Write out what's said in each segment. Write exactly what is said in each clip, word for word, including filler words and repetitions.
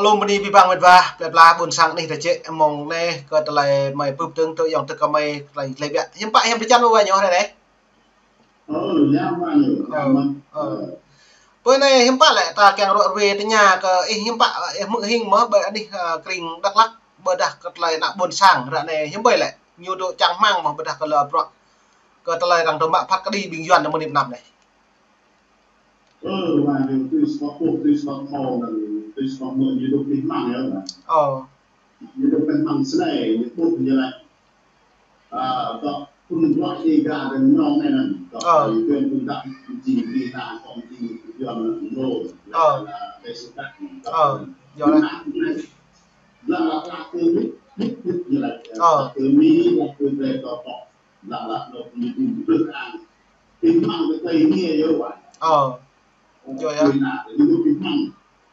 Ơ, bơni abih bang met wa, plơi pla ƀôn sang anih ta čĕ mơ̆ng anai kơ tơlơi mơi bưp dơ̆ng tơ ayŏng adơi kơmơi tơlơi tơlơi biă. Hiư̆m pă hiư̆m pơčan wa ñu hrơi anai? Ơ, ơ. Pơ anai hiư̆m pă lĕ ta kiăng ră ruai tơña kơ ih hiư̆m pă ih hmư̆ hing mơ̆ ƀơi anih, ơ, krĭng Dak Lak ƀôdah kơ tơlơi ană ƀôn sang ră anai hiư̆m ƀơi lĕ ñu dŏ čang rơmang mơ̆ ƀôdah kơ lơ bruă kơ tơlơi arăng dŏ mă phat kơđi ƀing Yuan mơ̆ng anai pơ anăp anai. Ơ, wa ñu tui sơkŏp pŭ, tui sơkŏp thâo, tui sơkŏp mơ̆ ñu dŏ pơmĭn mơ̆ng yơh, wa. Ơ. Ñu dŏ pơmĭn mơ̆ng snei, ñu pŭ ñu laĭ. Ơ, tŏ phun bruă Dega dơ̆ng mơ̆ng anai anŭn. Tŏ, ơ, ñu pŭn pŭn tăk jing Dega, kŏng jing Yuan mơ̆ng. Ơ. Ơ, yơh laih. Lăng lăng lăng kơ mi, mi, mi, ñu laĭ. Ơ. Lăng kơ mi, lăng kơ mi, tŏ, tŏ. Lăng lăng nŏ pơmĭn pơmĭn ang. Pơmĭn mơ̆ng kơ tơlơi anai yơh wa. Ơ. Yơh yơh. Pơmĭn mơ̆ng.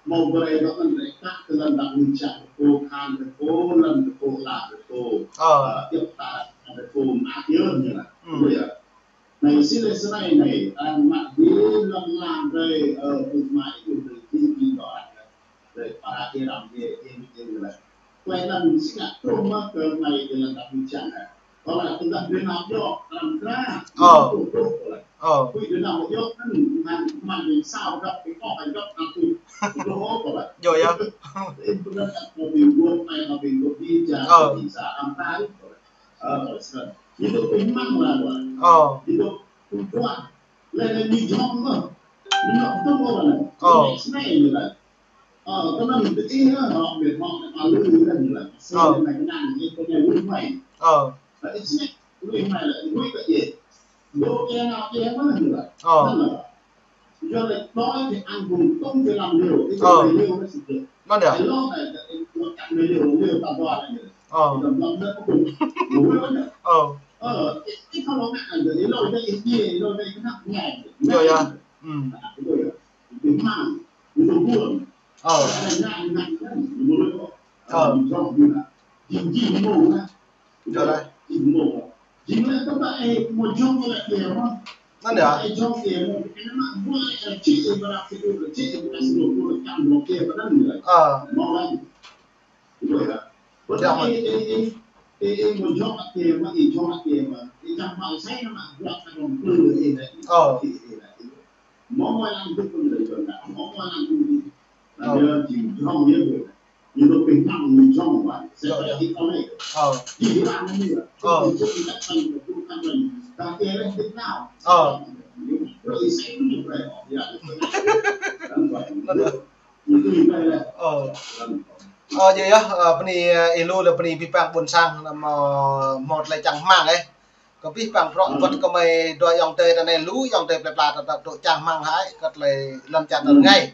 Mơ̆ng brơi dŏ kăn rĕ kă tơlơi dăp ñu čang kơ pô khan kơ pô lăn kơ pô la kơ pô. Ơ. Ơ, yơh ta kơ pô mă yơh ñu laĭ. Ư. Yơh. Anai sĭt lĕ snei anai, arăng mă dih lăng lăng brơi, ơ, pơmĭn mơ̆ng yơh brơi dih dih dŏ ră. Brơi para kơ răm dih, dih dih laĭ. Tơlơi anŭn sĭt ngă truh mơ̆ kơ mơi dih lăn dăp ñu čang hă. Kơ lĕ tơdah Việt Nam djơ̆, arăng kra. Ơ. Truh, truh, kơ lĕ. Ơ. Tui Việt Nam djơ̆, kan, kan, kan, sao dăp, kơ kơ dăp, kan, tui. Truh, kơ lĕ. Yơh yơh. Ơ, tơdah kơ ƀing gơ̆, ai kơ ƀing gơ̆, dih čang, ơ, dih sa, arăng tai, kơ lĕ. Ơ, kơ lĕ. Ñu dŏ pơmĭn mơ̆ng lă, wa. Ơ. Ñu dŏ pơmĭn mơ̆ng. Lĕ, lĕ, ñu jŏng mơ̆. Ñu dŏ pơmĭn mơ̆ng lă. Ơ. Lĕ, snei ñu laĭ. Ơ, kơ anŭn tơ ih, ơ, hŏk ƀiă hŏk ƀiă lu lu dah ñu laĭ. Ơ. Snei anai kơ anai, ñu kơ anai wĭt mai. Ơ. Lĕ, ih snei, wĭt mai lĕ, wĭt kơ ih. Dŏ kơ anai kơ anai ñu laĭ. Ơ. Anŭn lĕ. Yua lĕ đói thì ăn vùng trống thì làm liều, cái chỗ này liều nó sẽ dễ. Anŭn yơh. Cái lón này, cái, cái, cái cạnh này liều, liều tao qua này. Ơ. Thì tao lón nó cũng đủ, đủ lắm nhỉ? Ơ. Ơ, cái, cái thằng lón này, cái lâu đây, cái kia, lâu đây, cái thằng này. Yơh yơh. Ư. À, cái đó yơh. Cái măng, cái đồ buôn. Ơ. Cái này ngại, ngại lắm, cái đồ buôn. Ơ. Ơ, mình cho mình là, jing jing mơ̆ng anai. Yơh laih. Jing mơ̆ng. Jing lĕ tơdah ih mơ̆ jŏng lĕ kơ mơ̆. Anŭn yơh. Ih jŏng kơ mơ̆. Kơ anai mă buôn lĕ ih čih ih bơrap kơ ih, čih ih bơrap kơ ih, kơ ih čang mơ̆ kơ ih, kơ anŭn yơh. Ơ. Mơ̆ laih. Yơh yơh. Tơdah ih, ih, ih, ih, ih mơ̆ jŏng kơ mơ̆, ih jŏng kơ mơ̆. Ih čang mă sai anai mă buôn kơ mơ̆ kơ ih lĕ. Ơ. Ih, ih lĕ. Mơ̆ mơ̆ lăng tŭ pơ̆n lĕ jŏng kơ. Mơ̆ mơ̆ lăng tŭ. Ơ. Yơh, jing jŏng yơh. Ñu dŏ pơmĭn mơ̆ng ñu jŏng wa. Yơh, yơh. Ơ. Ơ. Ơ. Ơ, yơh yơh, ơ, bơni, ơ, ih lu lĕ bơni abih bang ƀôn sang, anăm, ơ, hmâo tơlơi čang rơmang, ơ. Kơ abih bang bruă wơ̆t kơ mơi dua ayŏng adơi ta anai lu, ayŏng adơi plơi pla ta, ta dŏ čang rơmang hă, kơ tơlơi lŏn čar ta rơngai.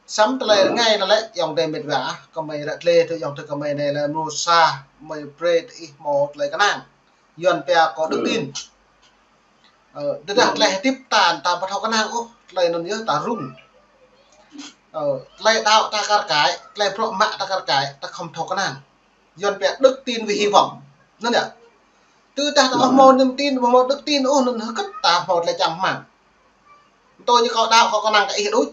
Samơ̆ tơlơi rơngai anŭn lĕ ayŏng adơi met wa, kơ mơi ră gleh tơ ayŏng adơi kơ mơi anai lĕ mrô sa, mơi brơi tơ ih hmâo tơlơi kơnang. Yuan pia có đức tin. Ơ, tơdah tơlơi hơdip ta, ta ƀu thâo kơnang ôh, tơlơi anŭn yơh ta rŭng. Ơ, tơlơi đaŏ ta kar kaĭ, tơlơi bruă mă ta kar kaĭ, ta khŏm thâo kơnang. Yuan pia đức tin vì hy vọng. Anŭn yơh. Tơdah ta ƀu hmâo niềm tin, ƀu hmâo đức tin ôh, anŭn hơget ta hmâo tơlơi čang rơmang. Tui ñu kâo đaŏ kâo kơnang kơ ih đôč.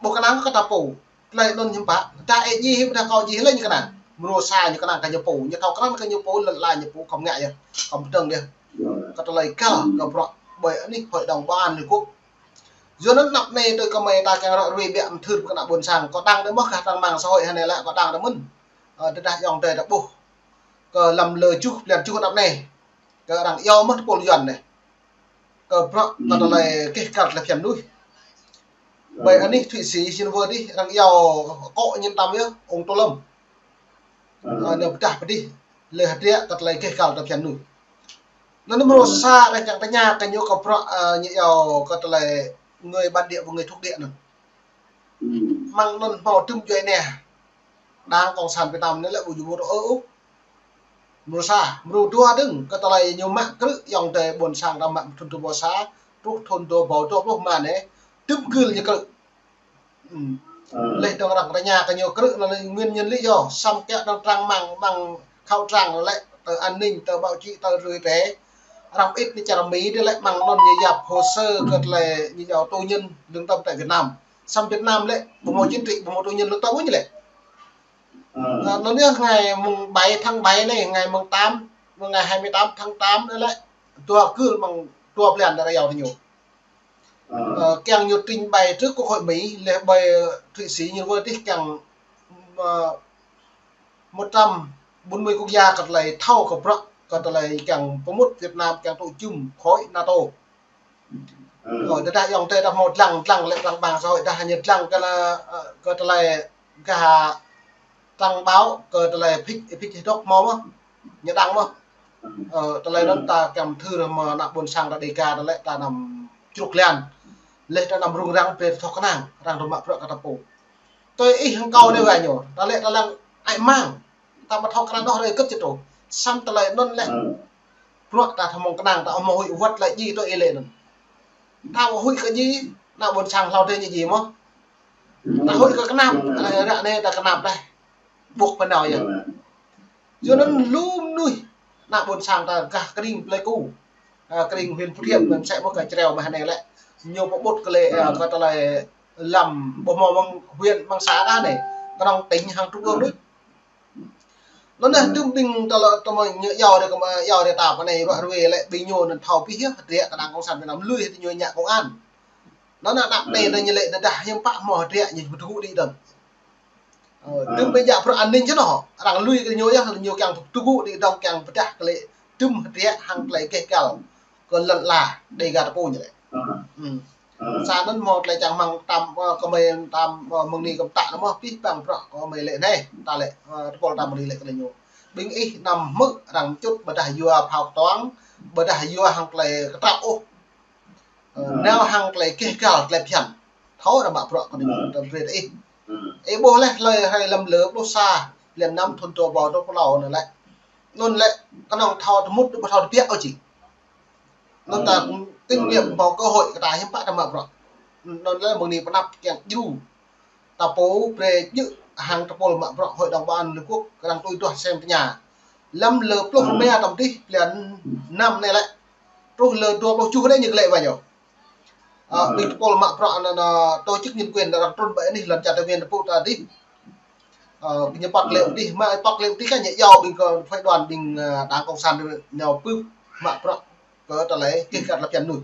Ƀu kơnang kơ ta pô. Tơlơi anŭn hiư̆m pă. Tơdah ih djai, tơdah kâo djai, lĕ ñu kơnang. Mrô sa ñu kơnang kơ ñu pô. Ñu thâo krăn kơ ñu pô, lŏn ala ñu pô, khŏm ngă yơh. Khŏm pơdơ̆ng yơh. Kơ tơlơi găl, kơ bruă ƀơi anih Hội đồng Bảo an Liên Hợp Quốc. Yua anŭn anăp anai tui kơ mơi ta kiăng ră ruai biă mơthưr kơ ană ƀôn sang. Kâo đăng anai mơ̆ kah trang mạng xã hội hơnai lĕ kâo đăng anai mơ̆n. Ơ, tơdah ayŏng adơi ta ƀuh. Kơ lăm lơ juh, blan juh anăp anai. Kơ arăng iâu mơ̆ tơpul Yuan anai. Kơ bruă kơ tơlơi keh kăl tơlơi phiăn mơnuih. Ƀơi anih Thụy Sĩ, Geneva dih, arăng iâu akŏ ñen tăm yơh, ông Tô Lâm. Ơ, nao pơdah pơdih, lĕ hơdră kơ tơlơi keh kăl tơlơi phiăn mơnuih. Anŭn mrô sa arăng kiăng tơña kơ ñu kơ bruă, ơ, ñu iâu kơ tơlơi người bản địa và người thuộc địa anŭn. Mơ̆ng anŭn hmâo tơm djuai ania. Đảng Cộng sản Việt Nam anai lĕ ƀu djơ̆ ƀu tŭ ôh. Mrô sa, mrô dua dơ̆ng, kơ tơlơi ñu mă krư̆ ayŏng adơi ƀôn sang ta mă thun dua rơbâo sa, truh thun dua rơbâo dua pluh rơma anai, tơm gưl ñu krư̆. Ư. Leh dơ̆ng arăng tơña kơ ñu krư̆ anŭn lĕ nguyên nhân lý do, samơ̆ kiăng dơ̆ng trang mạng, mạng khẩu trang lĕ, tơ an ninh, tơ báo chí, tơ rưi tê. Arăng pơit anai čar Mi dih lĕ mơ̆ng anŭn ñu yap hồ sơ kơ tơlơi ñu iâu tù nhân lương tâm tại Việt Nam. Samơ̆ Việt Nam lĕ, ƀu hmâo chính trị, ƀu hmâo tù nhân lương tâm ôh ñu lĕ. Ơ, anŭn yơh ngày mùng bảy tháng bảy anai, ngày mùng tám, mùng ngày hai mươi tám tháng tám anai lĕ, dua gưl mơ̆ng dua blan đa rơyâo tơ ñu. Ơ, kiăng ñu trình bày trước Quốc hội Mỹ, lĕ ƀơi Thụy Sĩ ñu wơ̆t dih kiăng, ơ, một trăm bốn mươi quốc gia kơ tơlơi thâo kơ bruă, kơ tơlơi kiăng pơmŭt Việt Nam kiăng tŭ jum khối NATO. Ơ, tơdah ayŏng adơi ta hmâo dlăng, dlăng lĕ trang mạng xã hội, dah ñu dlăng kơ la, ơ, kơ tơlơi gah trang báo, kơ tơlơi phĭt, phĭt hơdŏk hmâo mơ̆n, ñu đăng mơ̆n. Ơ, tơlơi anŭn ta kiăng thư rơma ană ƀôn sang ta Đêga ta lĕ ta anăm čruk lan. Lĕ ta anăm rŭng răng brơi thâo kơnang, arăng dŏ mă bruă kơ ta pô. Tui ih hăng kâo anai wa ñu, ta lĕ ta lăng ai mang. Ta ƀu thâo krăn ôh rai kơ̆t čơtô. Samơ̆ tơlơi anŭn lĕ bruă ta thâo mơ̆ng kơnang, ta ƀu hmâo huĭ wơ̆t lĕ djai tui ih lĕ anŭn. Ta ƀu huĭ kơ djai, ană ƀôn sang hlâo adih ñu djai mơ̆n. Ta huĭ kơ kơnap, ră anai ta kơnap đôč. Ƀuh pơ anai yơh. Yua anŭn lu mơnuih, ană ƀôn sang ta gah kơring Plei Ku, ơ, kơring huyện Phú Thiện, mơ̆n sĕ mơ̆ kơ Čreo mơ̆ anai lĕ. Ñu pơƀut kơ lĕ, ơ, kơ tơlơi lăm ƀu hmâo mơ̆ng huyện mơ̆ng xã đa anai, kơnơ̆ng tỉnh hăng trung ương đôč. Anŭn yơh, tơm ƀing ta lĕ, tơm ñu iâu rai kơ mă, iâu rai ta pơ anai, ruă ruê lĕ ƀing ñu anŭn thâo pih yơh, hơdră kơ đảng cộng sản Việt Nam lui hơdră ñu ngă công an. Anŭn ană anai ta ñu lĕ tơdah hiư̆m pă hmâo hơdră ñu ƀu tơgŭ đĭ đơ̆ng. Ơ, tơm ƀing jak bruă an ninh čơ anŭn, arăng lui kơ ñu yơh, ñu kiăng tơgŭ đĭ đơ̆ng kiăng pơdah kơ lĕ tơm hơdră hăng tơlơi keh kal kơ lŏn ala Đêga ta pô ñu lĕ. Sa anŭn hmâo tơlơi čang rơmang tam, ơ, kơ mơi tam, ơ, mơ̆ng anai kơ pơtă anŭn mơ̆ pih păng bruă kơ mơi lĕ anai, ta lĕ, ơ, tơpul ta mơ̆ng anai lĕ kơ ñu. Ƀing ih anăm hmư̆ arăng čut ƀôdah yua phao kơtuang, ƀôdah yua hăng tơlơi kơtrâo ôh. Ơ, nao hăng tơlơi keh kal tơlơi phiăn. Thâo arăng mă bruă kơ ñu, arăng brơi tơ ih. Ih ƀuh lĕ hlơi hrơi lăm lơ pluh sa, blan năm thŭn dua rơbâo dua pluh klâo anŭn lĕ. Anŭn lĕ kơnơ̆ng thâo tơmŭt, ƀu thâo tơbiă ôh či. Anŭn ta kinh nghiệm hmâo cơ hội kơ ta hiư̆m pă ta mă bruă. Anŭn lĕ mơ̆ng anai pơanăp kiăng djru. Ta pô brơi djơ̆ hăng tơpul mă bruă Hội đồng Bảo an Liên Hợp Quốc kơ arăng tui duah sem tơña. Lăm lơ pluh rơma tơm dih blan năm anai lĕ. Truh lơ dua pluh tơjuh anai ñu glaĭ wa ñu. Ơ, ƀing tơpul mă bruă anŭn, anŭn tổ chức nhân quyền arăng trŭn ƀơi anih lŏn čar Tây Nguyên ta pô ta dih. Ơ, ñu pŏk lĕ dih, mă pŏk lĕ dih kơ ñu iâu ƀing kơ phái đoàn ƀing, ơ, đảng cộng sản ñu pưp mă bruă kơ tơlơi keh kal tơlơi phiăn anŭn.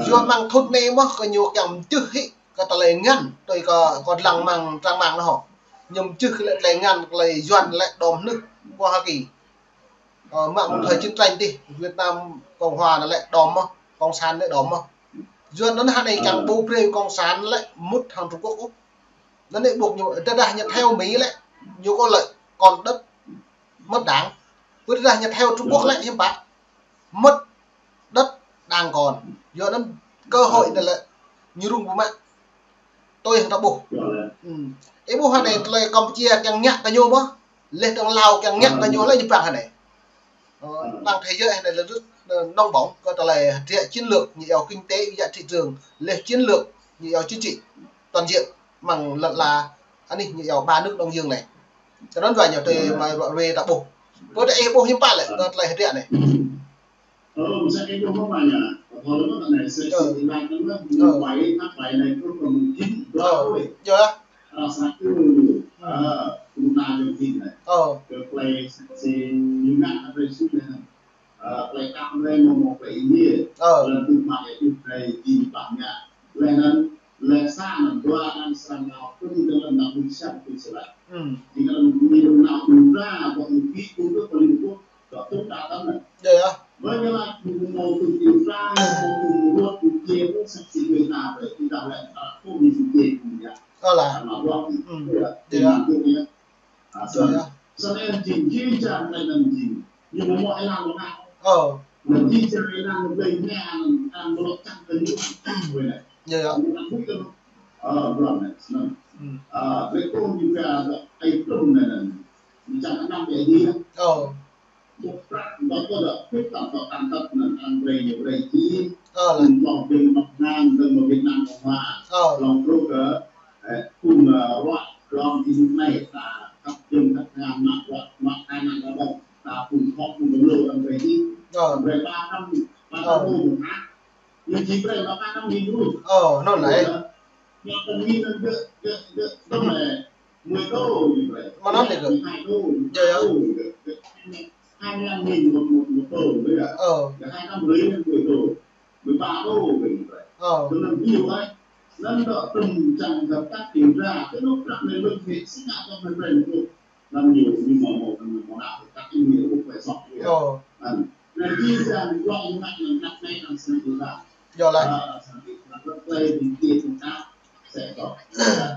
Yua mơ̆ng thŭn anai mơ̆ kơ ñu kiăng mơčưh hĭ kơ tơlơi ngăn, tui kơ, kơ lăng mơ̆ng trang mạng anŭn hŏ. Ñu mơčưh kơ lĕ tơlơi ngăn, tơlơi Yuan lĕ đom hơnưh, Hoa Kỳ. Ơ, mơ̆ng thời chiến tranh dih, Việt Nam Cộng Hòa anŭn lĕ đom mơ̆n, Cộng sản anŭn đom mơ̆n. Yuan anŭn hơnai kiăng ƀu brơi Cộng sản lĕ mŭt hăng Trung Quốc ôh. Anŭn anai ƀuh ñu, tơdah ñu theo Mỹ lĕ, ñu kơ lĕ còn đất mất đảng. Ƀu tơdah ñu theo Trung Quốc lĕ hiư̆m pă. Mất đất đảng còn. Yua anŭn cơ hội anŭn lĕ ñu rŭng ƀu mă. Tui hăng ta ƀuh. Ih ƀuh hơnai tơlơi Campuchia kiăng ngă kơ ñu mơ̆. Leh tơlơi Lào kiăng ngă kơ ñu lĕ ñu păng hơnai. Ơ, păng thế giới hơnai lĕ rất, ơ, nóng bỏng kơ tơlơi hơdră chiến lược ñu iâu kinh tế và thị trường, leh chiến lược ñu iâu chính trị toàn diện mơ̆ng lŏn ala anih ñu iâu ba nước Đông Dương anai. Tơnăn wa ñu tui mơi ruă ruê ta ƀuh. Pơ tơ ih ƀuh hiư̆m pă lĕ kơ tơlơi hơdră anai. Ơ, mơsĕ ih ƀuh mơ̆ wa ñu. Kơ thâo lĕ mơ̆ anai, mơsĕ ih lăng anŭn mơ̆, mơ̆ng bai, mă bai anai truh kơ mơ̆ng jĭt dua ƀuh. Yơh. Ră sa kơ, ơ, kơ ta jơ̆ng jĭt anai. Kơ plei si ñu ngă, plei si anai. Ơ, plei tăm anai mơ̆ng, mơ̆ng plei India. Lăng tŭ mă ih tŭ plei jĭt pă ngă. Leh anŭn, leh sa anŭn dua anŭn srăng nao kơ tơlơi anŭn ƀu siap ƀu srăng. Jing anŭn ñu nao ƀu ra, ƀu ƀu ƀu ƀu ƀu ƀu Kơ tŭ ta tăm anai. Yơh. Ƀơi ñu laĭ ñu mơ̆ tŭ tŭ ta, mơ̆ tŭ mơ̆ tŭ kiăng ƀu săk sĭ ƀơi ta ƀơi, tŭ ta lĕ ta tŭ ñu tŭ kiăng ƀu yơh. Ơ lah. Anŭn ƀuh. Yơh. Yơh. Ơ, sa, sa anŭn jing, jing čang anŭn jing. Ñu mơ̆ mơ̆ ih lăng mơ̆ ngă. Ơ. Anŭn jing čang ih lăng mơ̆ ƀơi mơ̆ anŭn, anŭn mơ̆ lŏk čang kơ ñu. Ƀơi anai. Yơh, yơh. Ñu lăng ƀuh kơ. Ơ, ƀuh anai. Anŭn. Ơ, ƀơi kông ñu kơ ai trông anai anŭn. Ñu čang anŭn ƀơi anai. Ơ. Ƀuh prăk, ƀuh kơ dŏ, pĭt tŏ tŏ tăn tăt anŭn, anŭn brơi ñu brơi ih. Ơ, lah. Anŭn ƀuh ƀing mă nang, dơ̆ng mơ̆ Việt Nam Cộng Hòa. Ơ. Lŏng truh kơ, ơ, phung, ơ, ruă, lŏng ih anai, ta, kăp jơ̆ng kăp ngăn mă ruă, mă tai nạn lao động, ta phung khŏm phung bơnô anŭn brơi ih. Ơ. Anŭn brơi ba trăm, ba trăm đô một tháng. Ñu či brơi ba trăm nghìn đô. Ơ, anŭn lah. Ba trăm nghìn anŭn dơ̆, dơ̆, dơ̆, dơ̆ lĕ. Mười đô như vậy. Mà nó thì gửi. Hai đô, Dạ, dạ. Hai đô, hai mươi lăm nghìn một, một, một đô nữa à. Ờ. Là hai trăm rưỡi đến mười đô. Mười ba đô về như vậy. Ờ. Cho nên nhiều ấy. Nên đó từng chặng hợp tác điều tra, cái lúc đó này mình phải xếp hạng cho mình về một năm nhiều, nhưng mà một, một, một đạo hợp tác nhiều, một phải sọt như vậy. Ờ. Anh, nên đi ra mình gọi như vậy, mình đặt ngay trong sân điều tra. Rồi lại. Ờ, sân điều tra, rất là đi kia chúng ta sẽ có.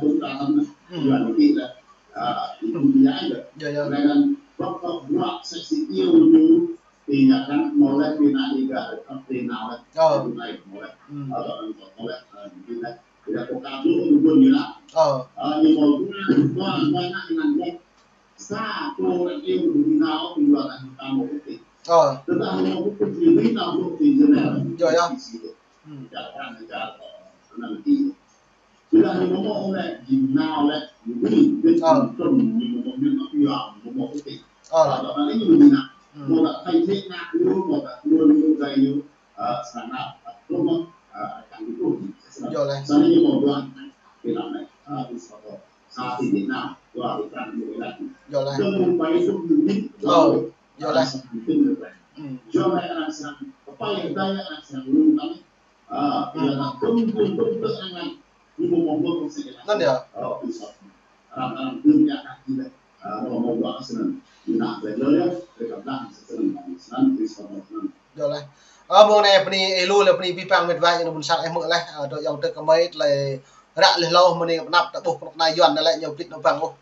Chúng ta lắm. Ừ. Giờ mình đi là, à, đi cũng đi giải được. Dạ, dạ. Nên là bắt đầu block sẽ sẽ yêu như thì nhà trắng màu lét, Việt Nam đi gà được, không tin nào lét. Ờ. Hôm nay màu lét. Ừ. Ở đó mình có màu lét, ờ, mình đi lét. Thì là có cả lũ mình buôn như nào. Ờ. Ờ, nhưng mà cũng qua, qua ngã cái ngăn lét. Xa cô đã yêu mình đi nào, thì qua là người ta một cái gì. Ờ. Tức là một cái gì lý nào, một cái gì này. Rồi, ờ. Thì chỉ được. Ừ. Chả qua người ta có, nó là gì. Sudah ñu mơ̆ lĕ, jing nao lĕ, ñu ƀing, ƀing Ờ. Trump, ñu mơ̆, ñu mơ̆, ñu mơ̆, ñu mơ̆ kơtih. Ờ. Ờ, đó là ñu ƀing nao. Ừ. Mơ̆ lĕ thai thế ngã ñu, mơ̆ lĕ ñu, ñu dai ñu, ờ, sang nao, Trump, ờ, akan dipukul. Yo lĕ. Sana ñu mơ̆ dua, kira lĕ, ờ, di sana. Sa ti Việt Nam, dua Việt Nam ñu lĕ. Yo lĕ. Trump mơ̆ pai Trump ñu ƀing, Ờ. Yo lĕ. Sa ti Việt Nam. Ừ. Yo lĕ arăng sang, pai dai arăng sang, lu kami. Anŭn yơh. Yơh lĕ. Ơ, mơ̆ng anai bơni êlâo lĕ bơni abih bang met wa ayŏng adơi ƀuôn sang ih hmư̆ lĕ, ơ, dŏ ayŏng adơi kơmơi tơlơi ră laih hlâo mơ̆ng anai pơanăp ta ƀuh kơnuk kơna Yuan anai lĕ ñu pĭt anŏ bang ôh.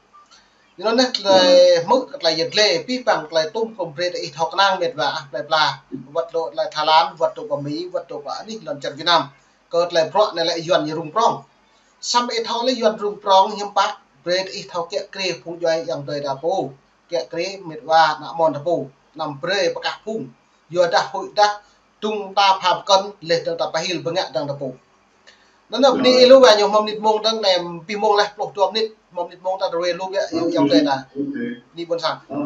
Yua anŭn tơlơi hmư̆ kơ tơlơi yăl dliê abih bang tơlơi tum kơ brơi kơ ih thâo kơnang met wa ah plơi pla. Wơ̆t dŏ tơlơi Thái Lan, wơ̆t dŏ pơ Mi, wơ̆t dŏ pơ anih lŏn čar Việt Nam. Kơ tơlơi bruă anai lĕ Yuan ñu rŭng prŏng. Samơ̆ ih thâo lĕ Yuan rŭng prŏng hiư̆m pă, brơi kơ ih thâo kiă kriê phung djuai ayŏng adơi ta pô. Kiă kriê met wa ană amôn ta pô. Anăm brơi pơkah phung. Yua dah huĭ dah dŭng ta pha pơkŏn, laih dơ̆ng ta pơhil bơngă dơ̆ng ta pô. Anŭn yơh bơni êlâo wa ñu hmâo mơnit mông dơ̆ng anai, abih mông lĕ pluh dua mơnit, hmâo mơnit mông ta ruai lu biă ayŏng adơi ta. Bơni ƀuôn sang. Ơ.